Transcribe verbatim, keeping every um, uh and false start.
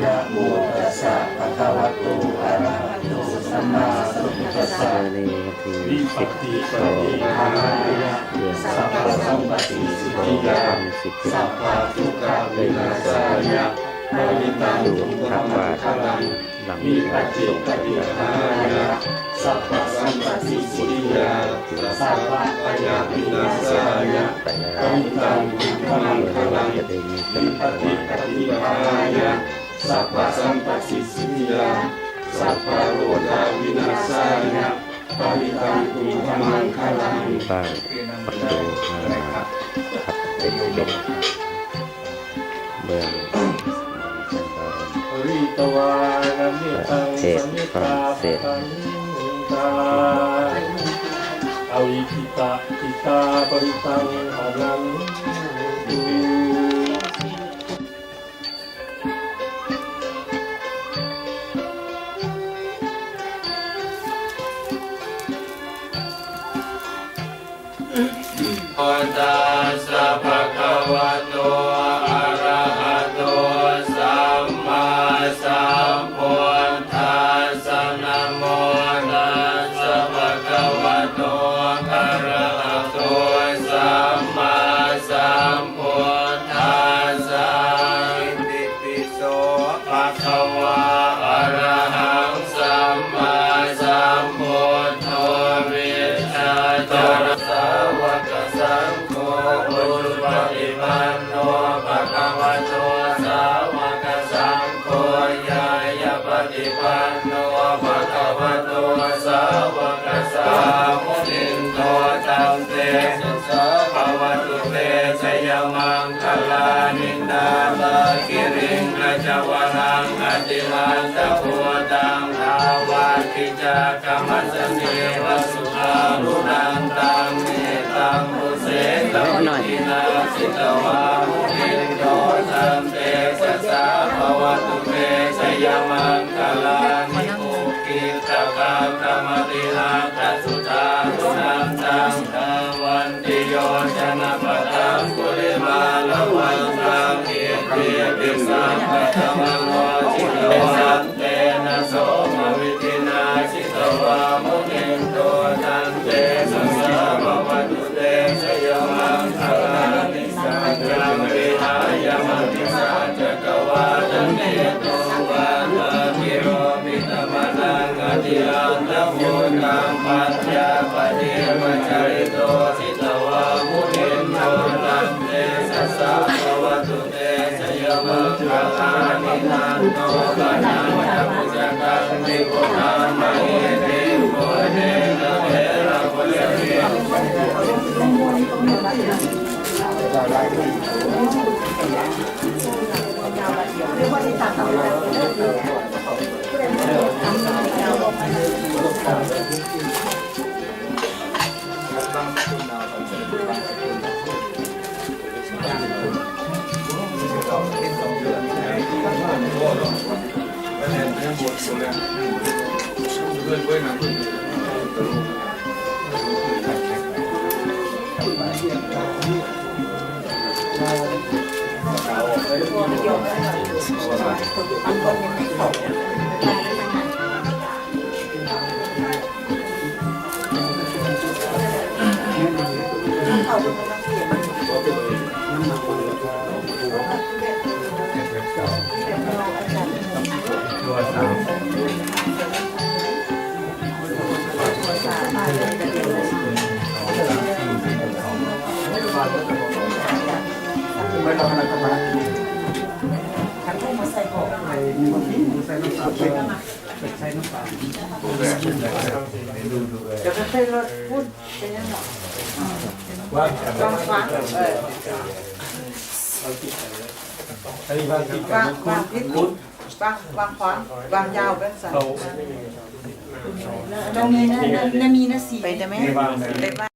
Namo tassa bhagavato arahato sammāsambuddhassa. ในวันที่สิบ Vipattipaṭibāhāya sabbasampattisiddhiyā sabbadukkhāvināsāya parittaṃ brūtha maṅgalaṃ. Vipattipaṭibāhāya sabbasampattisiddhiyā sabbabhayavināsāya parittaṃ brūtha maṅgalaṃ. Vipattipaṭibāhāya sabbasampattisiddhiyā sabbarogavināsāya parittaṃ brūtha maṅgalaṃ. บ้านประตูห้า ทับเจ็ดสิบเอ็ด เมือง Pharitvāna mettaṃ ประเทศฝรั่งเศส samettakammantā, avikkhittacittā parittaṃ bhaṇantu. Namo tassa bhagavato arahato sammāsambuddhassa. Namo tassa bhagavato arahato sammāsambuddhassa. Itipi so bhagavā arahaṃ sammāsambuddho vijjācaraṇa sāvakasaṅgho, ujupaṭipanno bhagavato sāvakasaṅgho, ñāyapaṭipanno bhagavato sāvakasaṅgho, munindo taṃ tejasā bhavatu te jayamaṅ galāni. Nāḷāgiriṃ gajavaraṃ atimattabhūtaṃ dāvaggicakkamasanīva sudāruṇantaṃ mettambusekavidhinā jitavā munindo taṃ tejasā bhavatu te jayamaṅgalāni. Ukkhittakhaggamatihatthasudāruṇantaṃ dhāvantiyojanapathaṅgulimālavantaṃ iddhībhisaṅkhatamano jitavā santena somavidhinā jitavā munindo taṃ tejasā bhavatu te jayamaṅgalāni. Saccaṃ vihāya matisaccakavādaketuṃ vādābhiropitamanaṃ atiandhabhūtaṃ paññāpadīpajalito jitavā munindo taṃ tejasā bhavatu te jayamaṅgalāni. Nandopanandabhujagaṃ vibudhaṃ mahiddhiṃ puttena therabhujagena Dio koi rot pun, kayaknya no. Wang, wang, eh. Wang, wang, wang, wang, wang, wang, wang, jauh kan, sa. Tong ni na, na, na mi na si. Pai da me? Pai da me?